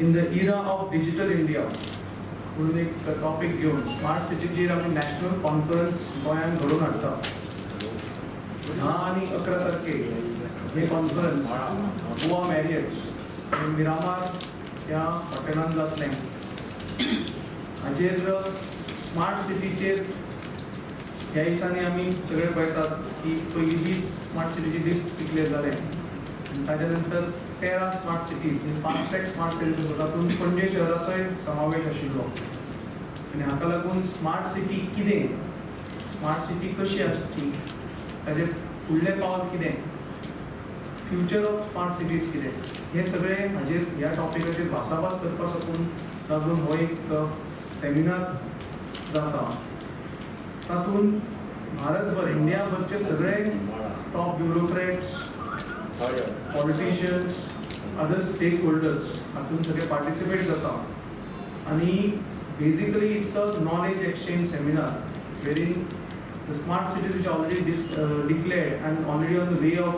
in the era of digital India म्हणून एक topic घेवन स्मार्ट सिटीचेर आमी नॅशनल कॉन्फरन्स गोंयांत घडोवन हाडटा. 10 आनी 11 तारखेक हे कॉन्फरन्स गोवा मॅरियट्स मिरामार ह्या हॉटेलान जातलें. हाजेर स्मार्ट सिटीचेर ह्या दिसांनी आमी सगळे पळयतात की पयलीं 20 स्मार्ट सिटीची लिस्ट डिक्लेअर जालें आनी ताच्या नंतर 13 स्मार्ट सिटीज म्हणजे फास्ट ट्रॅक स्मार्ट सिटीज तातूंत पणजे शहराचोय समावेश आशिल्लो. आनी हाका लागून स्मार्ट सिटी कितें, स्मार्ट सिटी कशी आसची, ताजें फुडलें पावल कितें, फ्युचर ऑफ स्मार्ट सिटीज कितें, हें सगळें हाजेर ह्या टॉपिकाचेर भासाभास करपा साकून लागून हो एक सेमिनार जाता. तातूंत भारतभर इंडियाभरचे सगळे top bureaucrats, politicians, other stake holders हातूंत सगळे पार्टिसिपेट जाता. आनी basically it's a knowledge exchange seminar wherein the smart cities which already declared and already on the way of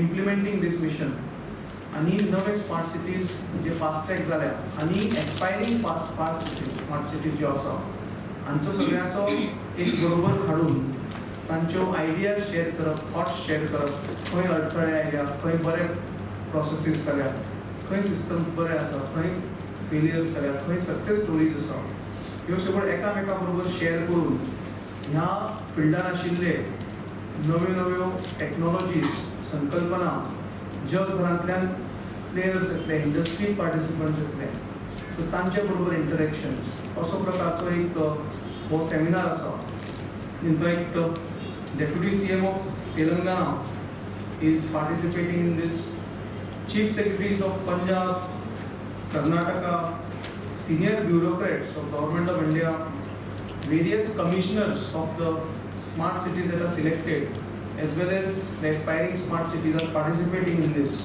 implementing this mission आनी नवे स्मार्ट सिटीज जे fast track जाल्या आनी एस्पायरींग fast cities smart cities ज्यो आसा हांचो सगळ्यांचो एक बरोबर हाडून तांच्यो आयडियाज शेअर करप, थॉट्स शेअर करप, खंय अडथळे आयल्या, खंय बरे प्रोसेसीस जाल्या, खंय सिस्टम्स बरे आसा, खंय फेलियर्स जाल्या, खंय सक्सेस स्टोरीज आसा, ह्यो सगळ्यो एकामेका बरोबर शेअर करून ह्या फिल्डान आशिल्ले नव्यो नव्यो टॅक्नोलॉजीज, संकल्पना जगभरांतल्यान प्लेयर्स येतले, इंडस्ट्री पार्टिसिपंट्स येतले, सो तांचे बरोबर इंटरेक्शन्स असो प्रकारचो एक हो सेमिनार आसा. In fact Deputy CM of Telangana is participating in this, Chief Secretaries of Punjab, Karnataka, senior bureaucrats of Government of India, various commissioners of the smart cities that are selected, as well as the aspiring smart cities are participating in this.